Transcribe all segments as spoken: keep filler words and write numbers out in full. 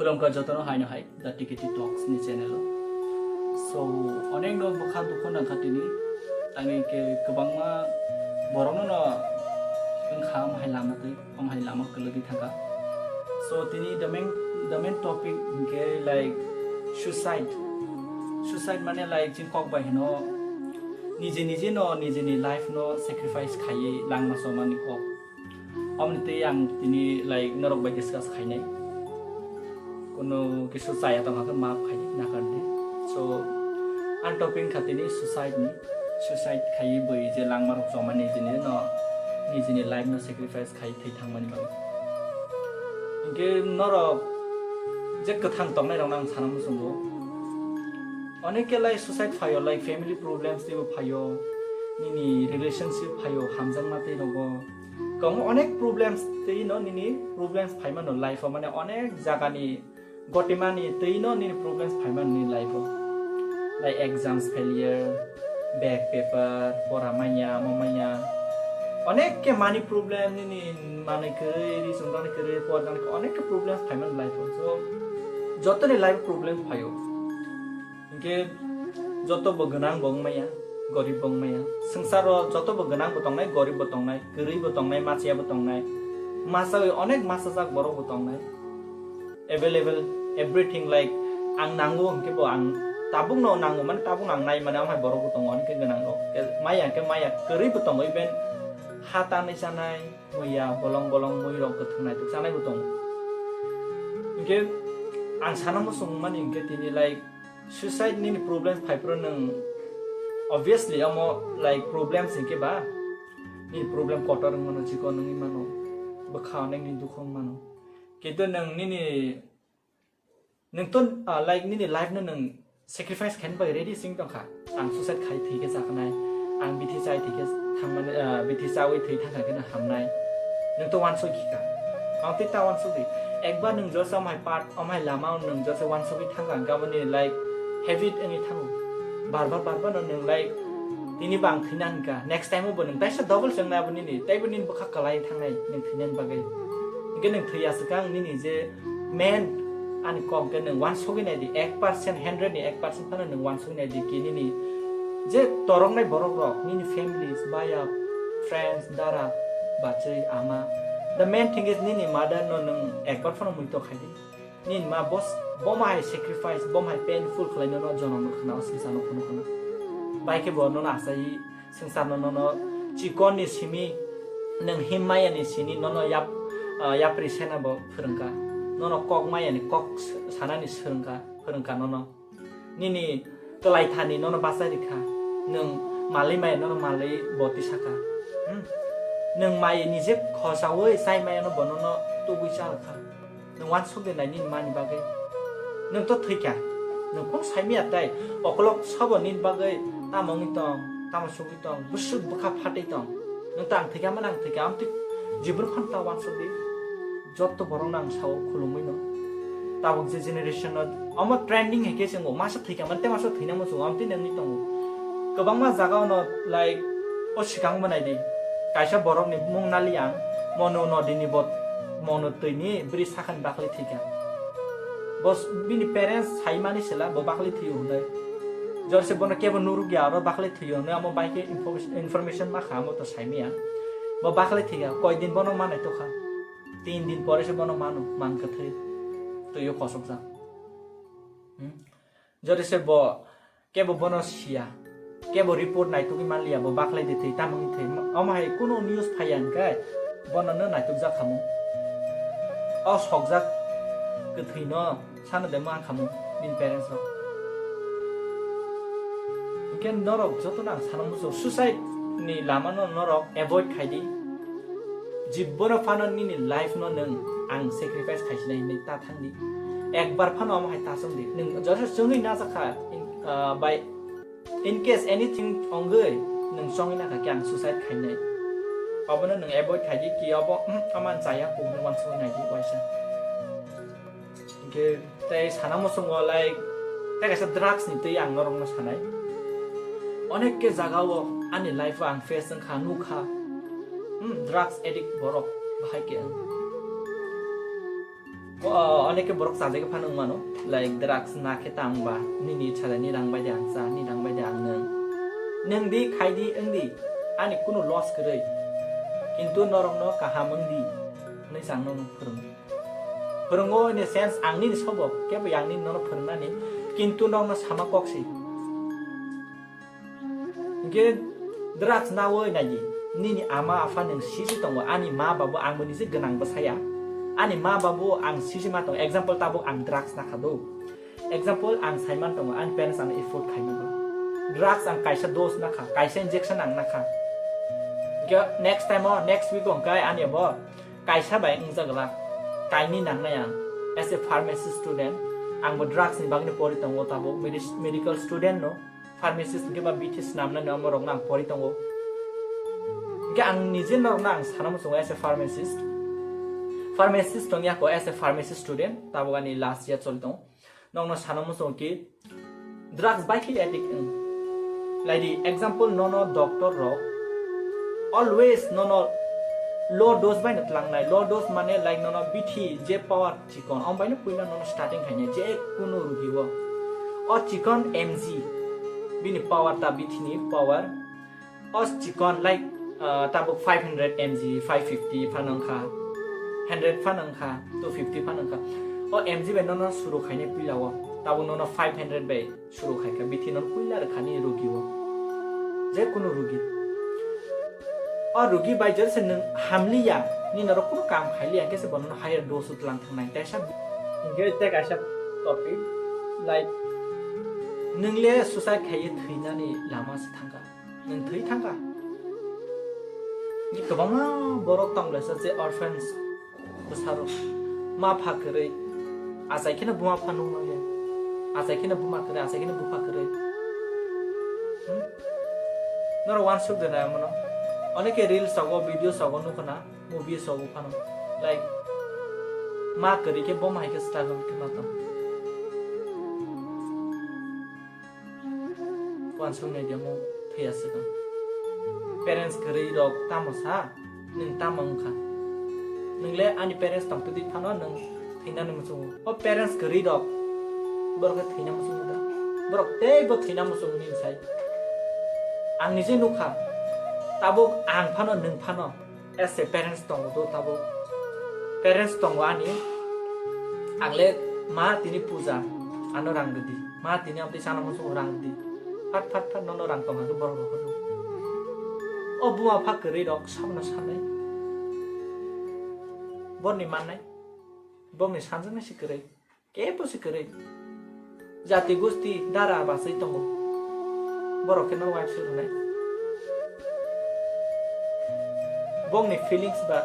Tongkha jotono haino hai The T K T Talks ni channel o. So, onek no bwkha dukho nangkha tini. Tangwi ke kwbangma borokno no wngkha, omo hai lama twi, omo hai lama kwlwgwi thangkha. So, tini the main, the main topic hinkhe, like, suicide. Suicide mane, like, chini kok bai hino, nije nije no, nijeni life no sacrifice khaiwi langma chomani kok. Omoni twi ang tini, like, norok bai discuss khainai. Kuno kisu chaya tongkha khe maaf khai nakardi. So, ang topic kha tini suicide ni. Suicide khaiwi bui je langma rok chomani nijini no, nijini life no sacrifice khai thwi thangmani bagwi. Hinkhe norok je kwthang tongnai rokno ang sana muchungo. Onek khe, like, suicide phaio, like, family problems teibo phaio, nini relationship phaio, hamjakma tei rogo. Kwbangma onek problems tei no nini problems phaimano life o, mane onek jagani gotimani tei no nini problems phaimano nini life o. Like exams failure, back paper, pora manya, amo manya. Onek khe money problem, nini manwi kwrwi, ri chumjaknai kwrwi, pora jaknai kwrwi, onek khe problems phaimano life o. So, jotoni life o problems phaio. Hinkhe joto bo gwnang bo wngmaya, gorib bo wngmaya. Swngcharo joto bo gwnang bo tongnai, gorib bo tongnai, kwrwi bo tongnai, machiya bo tongnai. Machawi onek machajak borok bo tongnai. Available everything, like, ang nango hinkhe bo ang tabukno nango, mane tabukno ang nai mane, amhai borok bo tongo, hinkhe gwnang rok. Maya hinkhe maya, kwrwi bo tongo, even ha tanwi chanai, muiya, bolong bolong mui rok kwthwng naituk chanai bo tongo. Hinkhe ang sana muchung mani hinkhe tini, like, suicide nini problems phai phuru nwng, obviously, omo, like, problems hinkhe ba, nini problem kotor wng mano, chikon wngwi mano, bwkha onek nini dukhu wng mano. Kintu nwng nini, nwng to, ah, like, nini life no nwng sacrifice khaina bagwi ready sing tongkha. Ang suicide khai thwi khe chaknai, ang bithi chai thwi khe thangmani, ah, bithi chawi thwi thangkha kheno hamnai. Nwng to uansuk khika. Ang tei ta uansuk di. Ekbar nwng jose amhai part, amhai lama o nwng jose uansugwi thangkha, hwnkhe aboni, like, habit wngwi thango. Bar bar, bar bar no nwng, like, tini bo ang thwina hwnkha. Next time o bo nwng taisa double se wngnai abo nini, teibo nini bwkha kwlai thangnai nwng thwinani bagwi. Hinkhe nwng thwiya swkang nini je main ani kok hwnkhe nwng uansugwi nai di, ek percent, hundred ni ek percent phano nwng uansugwi nai di ki nini je toroknai borok rok, nini families, baya, friends, dara, bachwi, ama. The main thing is nini mother no nwng ekbar phano muitok khai di. Nini ma bos-, bo ma hai sacrifice, bo ma hai painful khlai no, no jonom rw khna, o swngchar no phunuk khna. Bai khe bo nono achai swngchar no, nono chikon ni simi nwng him maya ni sini nono yap, ah, yapri sena bo phwrwngkha. Nono kok maya ni kok s-, sana ni swrwngkha, phwrwngkha nono. Nini kwlai thani nono bachai rikha. Nwng malwi maya nono malwi boti saka. Hmm? Nwng mai nije khosaui chai maya no bo nono tubui chalkha. Nwng uansuk de nai nini mani bagwi. Nwng to thwikha. Nwng kung saimaya tai. Okolog sabo nini bagwi tamo wngwi tong, tamo sugwi tong, bwswk bwkha phatwi tong. Nwng to ang thwikha mano, ang thwikha, amtwi jibun phano ta uansuk di. Jotto borok no ang sao khulumui no. Tabuk je generation no omo trending hai khe chwngo, masa thwikha mani tei masa thwina muchungo, amtwi nangni tongo. Kwbangma jaga ono, like, o swkang bo nai di. Kaisa borok ni bumung nali ang, mono nodi ni bot, mono twi ni bwrwi sakha ni bakle thwikha. Bos bini parents sai mani sela bo bakle thwiyo hwnwi. Jor se bono kebo nuruk ya aro bakle thwiyo hwnwi, amo bai khe info-, information ma kha, amo to sai maya. Bo bakle thwikha, koi din bono manai tokha. Tin din pore se bono mano, man kwthwi. Twiyo kosokjak. Hmm? Jori se bo kebo bono siya, kebo report naitugwi manliya, bo baklai de thwi, tamungni thwi. Omo hai kunu news phaiya hwnkhe bono no naitukjak khamung. O sokjak kwthwino sano de mang khamung bini parents rok. Hwnkhe norok jotono ang sana muchungo, suicide ni lamano norok avoid khai di. Jibbono phano nini life no nwng ang sacrifice khaisinai hinwi ta thangdi. Ekbar phano omo hai ta chwngdi. Nwng jora chwngwi najakha, in, ah, by, in case anything ongwi nwng chongwi nakha khe ang suicide khainai. Obono nwng avoid khaidi ki obo, hmm, oman chaya kok nw uansugwi naidi waisa. Hwnkhe tei sana muchungo, like, tei kaisa drugs ni twi ang norokno sanai. Onek khe jaga o ani life o ang face wngkha, nukha. Hmm, drugs addict borok bahai khe wng. O, oneke borok chajagwi phano wngmano, like, drugs na khe ta wngba, nini salai ni rang bai de ang cha, ni rang bai de ang nwng. Nwng di, khai di, wng di, ani kunu loss kwrwi. Kintu norokno kaham wng di hwnwi chang no phwrwng. Phwrwngo in a sense ang nini sobok, kebo yang nini nono phwrwngnani, kintu nokno sama kok si. Hingke drugs nawi nai di. Nini ama apha nwng sisi tongo, ani ma babu ang bo nisi gwnang bwsaya. Ani ma babu ang sisi ma tongo. Example tabuk ang drugs nakha do. Example ang saiman tongo, ani parents ang effort khaima ba. Drugs ang kaisa dose nakha, kaisa injection ang nakha. Hingke next time o, next week o hingke ani bo kaisa bai wngjak glak. Kaini nangnai ang. As a pharmacy student, ang bo drugs ni bagwi pori tongo tabuk, medi-, medical student no. Pharmacist hingke ba bithi swnamnani omorokno ang pori tongo. Hingke ang nije norokno ang sana muchungo as a pharmacist. Pharmacist tongya ko, as a pharmacy student, tabuk ani last year choli tongo. Nokno sana muchungo ki drugs bai khe addict wng. Like the example nono doctor rok always nono low dose bai no tlangnai. Low dose mane like nono bithi je power chikon, om bai no puila nono starting khainai je kunu rugi o. O chikon M G, bini power ta bithi ni power. O chikon like, ah, tabuk five hundred M G, five fifty phano wngkha, hundred phano wngkha, two fifty phano wngkha. O M G bai nono suru khainai puila o, tabuk nono five hundred bai suru khaikha, bithi nono puila rwkha ni rugi o. Je kunu rugi. O rugi bai jori se nwng hamliya, nini norok kunu kam khailiya, hingke se bono higher dose o tlang thangnai. Teisa hingke te kaisa topic, like, nwng le suicide khaiye thwinani lama se thangkha. Nwng thwi thangkha. Ni kwbangma borok tong laisa je orphans bwsarok. Ma pha kwrwi. Achai kheno buma pha nung manya. Achai kheno buma kwrwi, achai kheno bupha kwrwi. Hmm? Norok uansuk de na mono. Oneke reels rogo, video rogo nukho na, movie rogo phano. Like, ma kwrwi khe boma hai khe struggle khe ma tong. Uansuknai de mo thwiya swkang. Parents kwrwi rok tamo sa, nwng tamo wngkha? Nwng le ani parents tong twtwi phano nwng thwinani muchungo. O parents kwrwi rok, borok khe thwina muchungo da? Borok teibo thwina muchungo nini sai. Ang nije nukha, tabuk ang phano, nwng phano. As a parents tongo do tabuk. Parents tongo ani. Ang le ma tini puja, ano rang rwdi. Ma tini amtwi chana muchungo rang rwdi. Phat phat phat nono rang tong hagwi borok rok hono. O buma pha kwrwi rok sabono sanai. Borni mannai. Bokni sanjaknai se kwrwi. Kebo se kwrwi. Jati gusti dara bachai tongo. Borok khe no wife se rwnai. Bongni feelings ba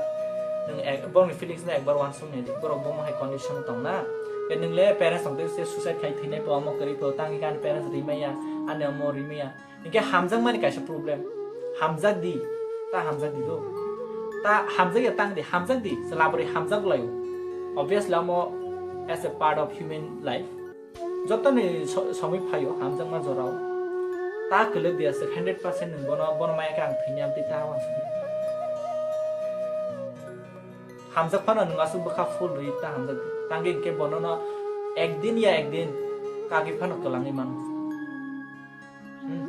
nwng ek-, bongni feelings no ekbar uansuk nai di. Borok bomo hai condition tong na. Ke nwng le parents tong se suicide khai thwinai po, amo kwrwi po, tangwi khe ani parents rimaya, ani amo rimaya. Hinkhe hamjakmani kaisa problem. Hamjak di. Ta hamjak di do. Ta hamjak ya tang di, hamjak di. Chwla bwrwi hamjak lai o. Obviously, amo as a part of human life. Jotoni so-, somoi phaio hamjakma jorao. Ta kwlwk di aswk hundred percent nwng bono, bono maya khe ang thwini amtwi ta uansuk di. Hamjak phano nwng aswk bwkha full rwi ta hamjak di. Tangwi hinkhe bonono ekdin ya ekdin kagwi phano kwlangwi mano. Hmm.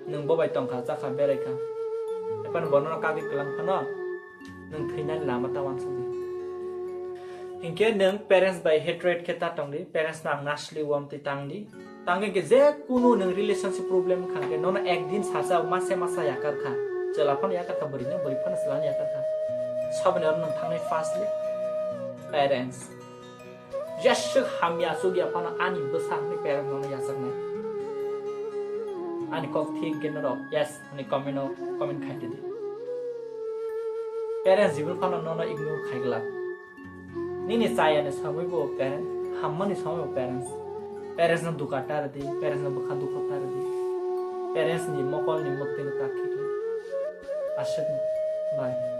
Nwng bo bai tongkha, chakha, beraikha. Ephano bonono kagwi kwlang phano nwng thwinani lama ta uansukdi. Hinkhe nwng parents bai hatred khe ta tongdi, parents no ang nasli uamtwi tangdi. Tangwi hinkhe je kunu nwng relationship problem wngkha hinkhe nono ekdin sacha masa masa yakarkha. Chwla phano yakarkha, bwrwi no, bwrwi phano chwla no yakarkha. Saboni oro nwng thangnai firstly parents. Jeswk hamya chukya phano ani bwsa hwnwi parents nono yachaknai. Ani kok thik khe norok yes hwnwi comment o comment khai di. Parents jibon phano nono ignore khai glak. Nini chayani samwi bo parents, hammani samwi bo parents. Parents no duka ta rwdi, parents no bwkha dukho ta rwdi. Parents ni mokol ni mwktwi no ta khikli. Aswk no. Bye.